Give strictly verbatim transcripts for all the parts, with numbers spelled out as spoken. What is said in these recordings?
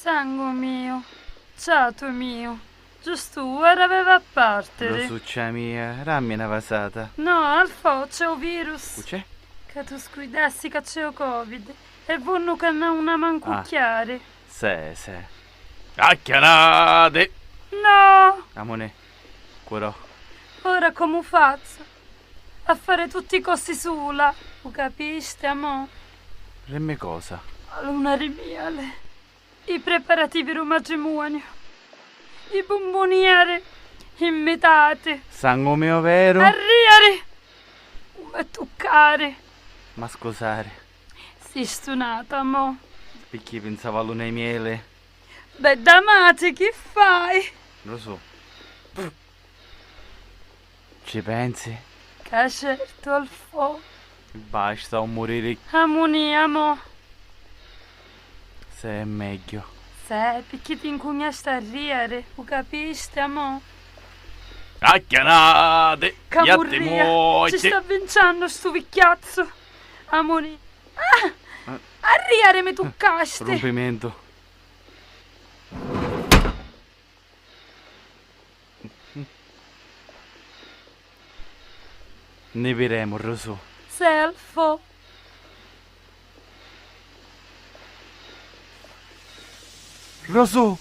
Sangu miu, ciatu miu, giustu ora aveva a partiri. Rosuccia mia, dammi na vasata. No, Alfò, c'è u virus. Cu c'è? Ca tu scuidassi ca c'è u covid e vonnu ca n'ha una mancucchiari. Ah, sì, sì. Acchianati! No! Amunì, curò. Ora comu fazzu? A fari tutti i cosi sula, u capisti, amò? Rimmi cosa? A luna di miele, i preparativi di un matrimonio, i bumbunieri, i mitati. Sangu mio veru? Arrieri! U me tuccari. Ma scusari. Si stunata, amò. Picchì pinsava a luna di miele? Bedda mati, chi fai? Lo so. Ci pensi? Ca certu, Alfò. Basta, o muriri. Amunì, amò. Se è meglio. Se, picchì ti ncugnasti a riari, u capisti, amò? Acchianati! Ca murria, ci sta vinciannu stu vicchiazzu. Amunì. Ah! A riari mi tuccasti! Rumpimentu. Ni viremu, Rosu. Selfo. Rosu!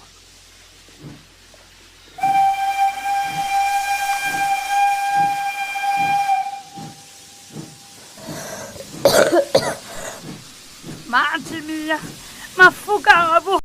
Matri mia, m'affucavu!